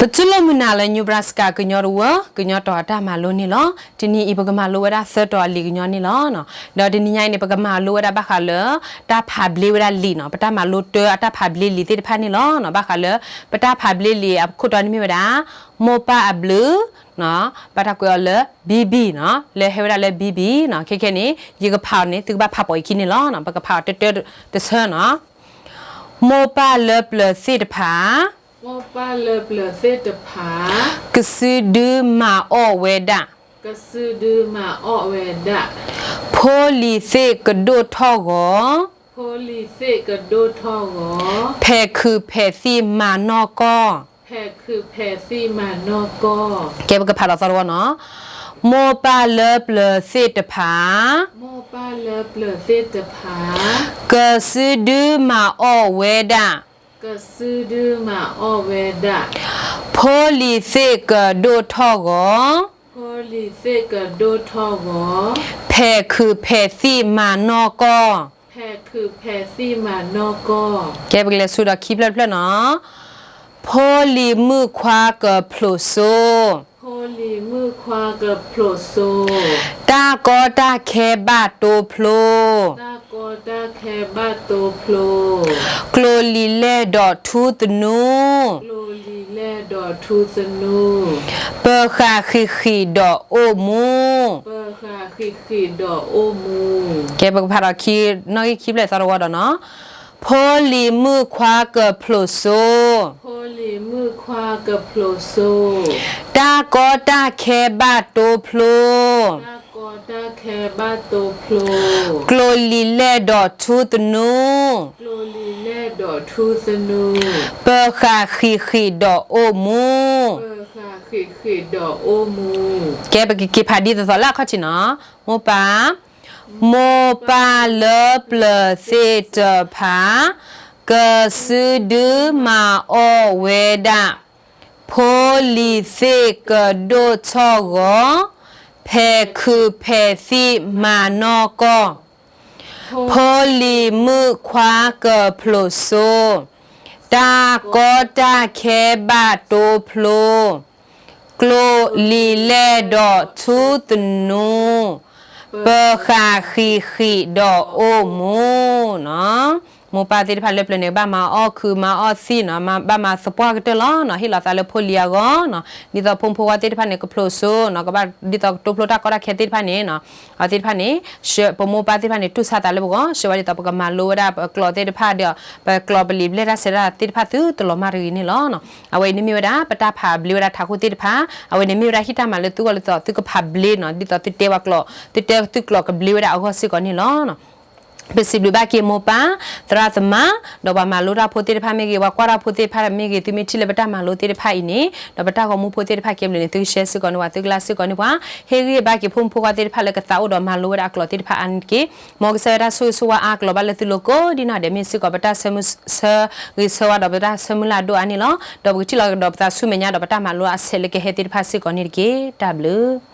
ပတူၢ်လိာ်မုာ်နၤလၢ Nebraska ကညီတဝၢ ကညီတီၤအတၢ်မၤလိန့ၣ်လီၤ. တနံၤအံၤ ပကမၤလိဝဲဒၣ်သၢတီၤအလံာ်ကညီန့ၣ်လီၤ. ဒီးတနံၤညါအံၤန့ၣ် ပကမၤလိဝဲဒၣ်ဘၣ်ဃးလၢ တၢ်ဖးဘျ့ဝဲဒၣ်လံာ်နီၤ, ပတၢ်မၤလိတၢ်အတၢ်ဖးဘျ့လံာ်သ့ၣ်တဖၣ်န့ၣ်လီၤ. ဘၣ်ဃးလၢ ပတၢ်ဖးဘျ့လံာ်အခိၣ်တီန့ၣ်မ့ၢ်ဝဲဒၣ် မိၢ်ပၢ်အဘျုး ဘၣ်တၢ်ကွဲးအီၤလၢ ဘံဘံနီၤ, လၢဟဲဝဲဒၣ်လၢ ဘံဘံနီၤ. ခဲခဲန့ၣ် ယကဖးအီၤန့ၣ် သုကဘၣ်ဖးပိာ်ယခံန့ၣ်လီၤ. ပကဖးအီၤတၢတၢတဆၢနီၤ. မိၢ်ပၢ်လၢပျၢၤသ့ၣ်တဖၣ် မိၢ်ပၢ်လၢပျၢၤသ့ၣ်တဖၣ် ကစုဒုမၤအီၣ်ဝဲဒၣ် ကစုဒုမၤအီၣ်ဝဲဒၣ် ဖိလံၤသ့ၣ်ကဒိၣ်ထီၣ်ဂီၤ ဖိလံၤသ့ၣ်ကဒိၣ်ထီၣ်ဂီၤ ဖဲးခုးဖဲးသံၣ်မၤနီၢ်ကီၢ် ဖဲးခုးဖဲးသံၣ်မၤနီၢ်ကီၢ်. ကဲ ပကဖးဒီးသီတဝီနီၤ. မိၢ်ပၢ်လၢပျၢၤသ့ၣ်တဖၣ် မိၢ်ပၢ်လၢပျၢၤသ့ၣ်တဖၣ် ကစုဒုမၤအီၣ်ဝဲဒၣ် ကစုဒုမၤအီၣ်ဝဲဒၣ် ဖိလံၤသ့ၣ်ကဒိၣ်ထီၣ်ဂီၤ ဖိလံၤသ့ၣ်ကဒိၣ်ထီၣ်ဂီၤ ဖဲးခုးဖဲးသံၣ်မၤနီၢ်ကီၢ်. ဖဲးခုးဖဲးသံၣ်မၤနီၢ်ကီၢ်. ကဲ ပကလဲၤဆူဒီးခံဖျၢၣ်တဖျၢၣ်နီၤ. ဖိလံၤမုၣ်ခွါကဖျိးစိ ဖိလံၤမုၣ်ခွါကဖျိးစိ တၢ်ကီတၢ်ခဲဘၣ်တိဖျိ တၢ်ကီတၢ်ခဲဘၣ်တိဖျိ ကျိၤလံၤလဲၢ်ဒီးထူသနူ ကျိၤလံၤလဲၢ်ဒီးထူသနူ ပဃၣ်ဃံးဃံးဒီးအိၣ်မူ ပဃၣ်ဃံးဃံးဒီးအိၣ်မူ. ကဲ ပကဖးဒီးခံ နီၣ်ဂံၢ်ခံဖျၢၣ်သီတဝီဒီးနီၤ. ဖိလံၤမုၣ်ခွါကဖျိးစိ ဖိလံၤမုၣ်ခွါကဖျိးစိ တၢ်ကီတၢ်ခဲဘၣ်တိဖျိ တၢ်ကီတၢ်ခဲဘၣ်တိဖျိ ကျိၤလံၤလဲၢ်ဒီးထူသနူ ကျိၤလံၤလဲၢ်ဒီးထူသနူ ပဃၣ်ဃံးဃံးဒီးအိၣ်မူ ပဃၣ်ဃံးဃံးဒီးအိၣ်မူ. ကဲ ပကက့ၤဖးဒ်သိးသိးလၢအခီၣ်ထံးနီၤ. မိၢ်ပၢ် မိၢ်ပၢ်လၢပျၢၤသ့ၣ်တဖၣ် ကစုဒုမၤအီၣ်ဝဲဒၣ် ဖိလံၤသ့ၣ်ကဒိၣ်ထီၣ်ဂီၤ ဖဲးခုးဖဲးသံၣ်မၤနီၢ်ကီၢ် ဖိလံၤမုၣ်ခွါကဖျိးစိ တၢ်ကီတၢ်ခဲဘၣ်တိဖျိ ကျိၤလံၤလဲၢ်ဒီးထူသနူ ပဃၣ်ဃံးဃံးဒီးအိၣ်မူနီၤ. မိၢ်ပၢ်သ့ၣ်တဖၣ်လၢပျၢၤန့ၣ် ကဘၣ်မၤအီၣ်ခုးမၤအီၣ်သံၣ်နီၤ, ဘၣ်မၤသပှၢ်ကတၢၢ်လီၤနီၤ, ဟ့ၣ်လီၤသးလၢဖိလံၤအဂီၢ်နီၤ, ဒ်သိးဖိမုၣ်ဖိခွါသ့ၣ်တဖၣ်န့ၣ် ကဖျိးစိနီၤ, ကဘၣ်ဒ်သိးကတိဖျိတၢ်ကီတၢ်ခဲသ့ၣ်တဖၣ်န့ၣ်နီၤ, အဝဲသ့ၣ်တဖၣ်န့ၣ် ပမိၢ်ပၢ်သ့ၣ်တဖၣ်န့ၣ် တူၢ်ဆါသးလၢပဂီၢ်, ဆှၢဝဲဒ်သိးပကမၤလိဝဲဒၣ်ပကျိာ်သ့ၣ်တဖၣ်ဒီး ပကျိာ်ပလံာ်ဘျဲၣ်တၢ်ဆဲးတၢ်သ့ၣ်တဖၣ်သုတလီၤမၢ်တဂ့ၤန့ၣ်လီၤ. အဝဲအံၤန့ၣ်မ့ၢ်ဝဲဒၣ် ပတၢ်ဖးဘျ့ဝဲဒၣ်ထးခိၣ်သ့ၣ်တဖၣ်, အဝဲန့ၣ်မ့ၢ်ဝဲဒၣ်ဟံၣ်တၢ်မၤလၢသုဂီၢ်လၢသိးသုကဖးဘျ့နီၤ, ဒ်သိးသုတဲပှၤကျိာ်, သုတဲသုကျိာ်ကဘျ့ဝဲဒၣ်အဂီၢ်စ့ၢ်ကီးန့ၣ်လီၤ. ပစံးဘျုးဘၣ်က့ၤမိၢ်ပၢ် သရၣ်သမါ, ဒီးပှၤမၤလိတၢ်ဖိသ့ၣ်တဖၣ်မ့ၢ်ဂ့ၤ, ပှၤကွၢ်တၢ်ဖိသ့ၣ်တဖၣ်မ့ၢ်ဂ့ၤ, သုမ့ၢ်ထံၣ်လၢပတၢ်မၤလိသ့ၣ်တဖၣ်အံၤန့ၣ်, ဒီးပတၢ်ဂီၤမူဖိသ့ၣ်တဖၣ်ကဲဘျုးန့ၣ် သုကshareစ့ၢ်ကီးန့ၢ်ပှၤ, သုကlikeစ့ၢ်ကီးန့ၢ်ပှၤ, ဟ့ၣ်ဂံၢ်ဘါက့ၤဖိမုၣ်ဖိခွါသ့ၣ်တဖၣ်လၢကသးအိၣ်ဒီးမၤလိဝဲဒၣ်အကျိာ်သ့ၣ်တဖၣ်အါန့ၣ်တက့ၢ်. မ်ကစၢ်ယွၤတၢ်ဆိၣ်ဂ့ၤဆိၣ်ဝါအါကလီၤဘၣ်လၢသုလိၤကိးဒ်နီၢ်ဒဲး မ့ၢ်စ့ၢ်ကီးပတၢ်ဆၢမုၢ်ဆၢဂ့ၤဆၢဝါဒီးပတၢ်ဆၢမုၢ်လၢ်အဒိၣ်အါန့ၣ်လီၤ. ဒီးပကထံၣ်လီၤကဒီးပသးဆူမဲာ်ညါဒီးပတၢ်မၤလိအဆဲးလၢကဟဲသ့ၣ်တဖၣ်စ့ၢ်ကီးန့ၣ်တက့ၢ်. တၢ်ဘျုး